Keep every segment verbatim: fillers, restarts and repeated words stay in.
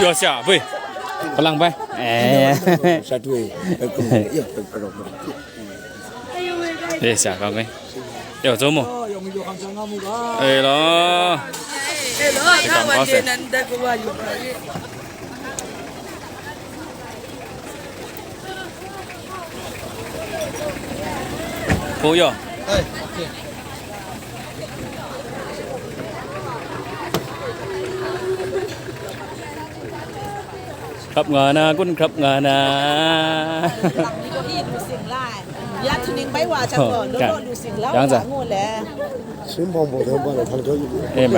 Yo, siya, boy. Palang bai. Eh. Satu eh. Eh, siya, kang eh. Yo, zomo. Eh, lo. Kam kau se. 朋友。Hkrap nga na, kun hkrap nga na. หลังนี้เก้าอี้ดูสิ่งไล่ ยาทุนิงไปว่าจะก่อน โดโดดูสิ่งแล้ว ยังจ้ะ จะงูแหละ 新跑步的话呢，他就 哎妈，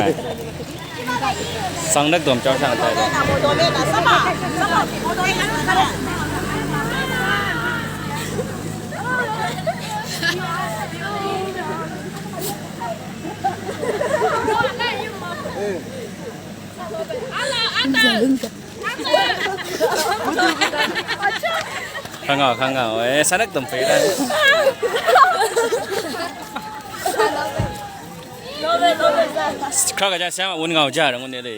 上那个东叫啥来着？看看看看，哎，上那个东北的。 Hkra kaja seng a wun nga u ja rang ngun de le.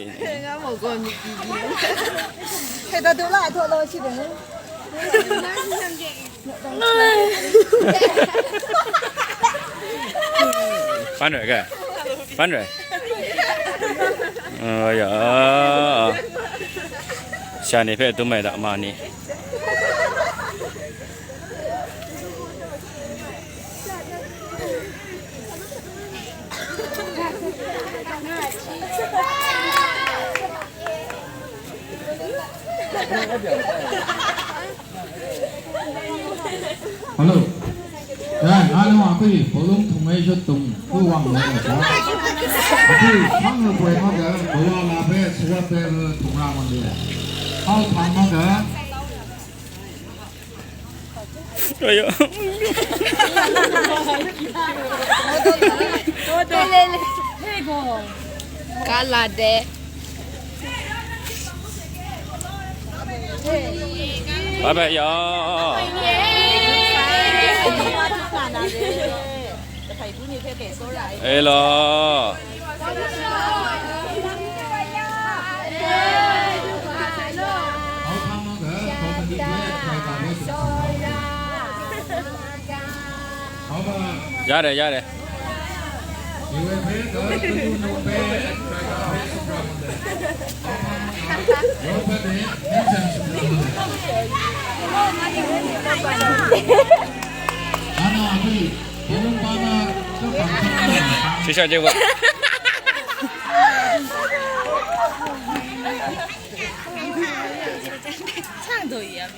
ให้ตาดูละทั่วโลกชิดเลย Pan rai ga. Pan rai. Oh ya. Sha ni phe tum mai da ma ni. Hello. Ya, nga nu a kui, polung thung ai shut tung, ku wang lai ai sa. A kui, hpang lu poi ma ga, bawa la pe, suwat pe, thung ra man de. Hau hpang ma ga. Aya. Kala de. Bye bye ya. Hello. Yare, yare. Shisha je wa. 唱都一样。